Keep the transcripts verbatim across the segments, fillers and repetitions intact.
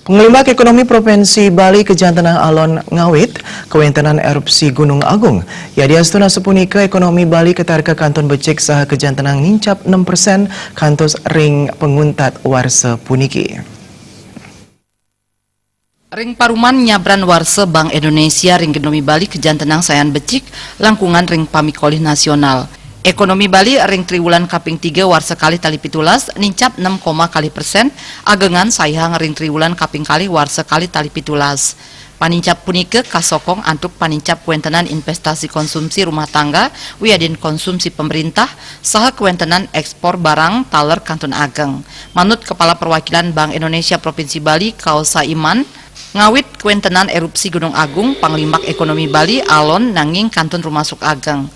Panglimbak Ekonomi Provinsi Bali kajantenang alon ngawit kawéntenan erupsi Gunung Agung. Yadiastun sapunika, ekonomi Bali katarka kantun becik saha kajantenang nincap enam persen kantos ring panguntat warsa puniki. Ring paruman nyabran warsa, Bank Indonesia ring ekonomi Bali kajantenang sayan becik langkungan ring pamikolih nasional. Ekonomi Bali ring triwulan kaping tiga warsa kalih tali pitulas nincap enam koma kalih persen, agengan saihang ring triwulan kaping kalih warsa kalih tali pitulas. Panincap punika kasokong antuk panincap kawéntenan investasi konsumsi rumah tangga wiadin konsumsi pemerintah saha kawéntenan ekspor barang taler kantun ageng. Manut Kepala Perwakilan Bank Indonesia Provinsi Bali, Kausa Iman, ngawit kawéntenan erupsi Gunung Agung, panglimbak ekonomi Bali alon nanging kantun rumasuk ageng.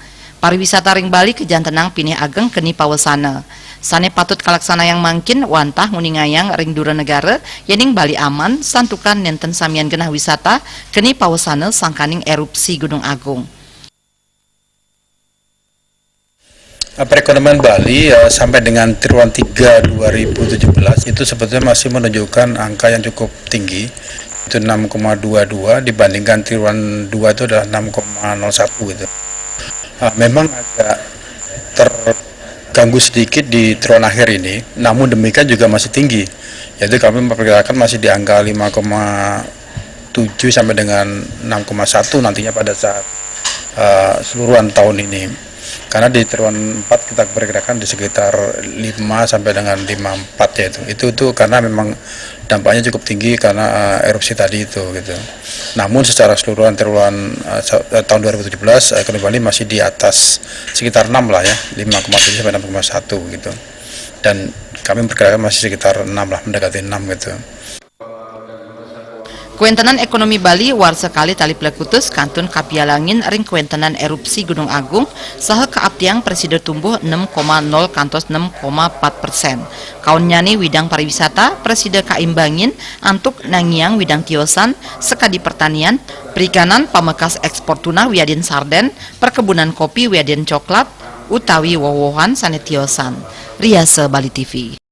Pariwisata ring Bali kajantenang pinih ageng keni pawesana. Sané patut kalaksanayang mangkin wantah nguningayang ring dura negara, yéning Bali aman, santukan nénten samian genah wisata keni pawesana sangkaning erupsi Gunung Agung. Perekonomian Bali, eh, sampai dengan triwulan tiga dua ribu tujuh belas itu sebetulnya masih menunjukkan angka yang cukup tinggi, itu enam koma dua dua, dibandingkan triwulan dua itu adalah enam koma nol satu gitu. Eh, memang agak terganggu sedikit di triwulan akhir ini, namun demikian juga masih tinggi, yaitu kami memperkirakan masih di angka lima koma tujuh sampai dengan enam koma satu nantinya pada saat, eh, seluruhan tahun ini. Karena di triwulan empat kita perkirakan di sekitar lima sampai dengan lima empat, ya itu. Itu itu karena memang dampaknya cukup tinggi karena, eh, erupsi tadi itu gitu. Namun secara keseluruhan triwulan, eh, sa- eh, tahun dua ribu tujuh belas, eh, ekonomi Bali masih di atas sekitar enam lah ya, lima koma tujuh sampai enam koma satu gitu. Dan kami perkirakan masih sekitar enam lah, mendekati enam gitu. Kawéntenan ekonomi Bali warsa kalih tali plekutus kantun kapialangin ring kawéntenan erupsi Gunung Agung saha kaaptiang presida tumbuh enam koma nol kantos enam koma empat persen. Kaunnyané widang pariwisata presida kaimbangin antuk nangiang widang tiosan sakadi pertanian, perikanan, pamekas ekspor tuna wiadin sardén, perkebunan kopi wiadin coklat, utawi woh-wohan sané tiosan. Riasa Bali T V.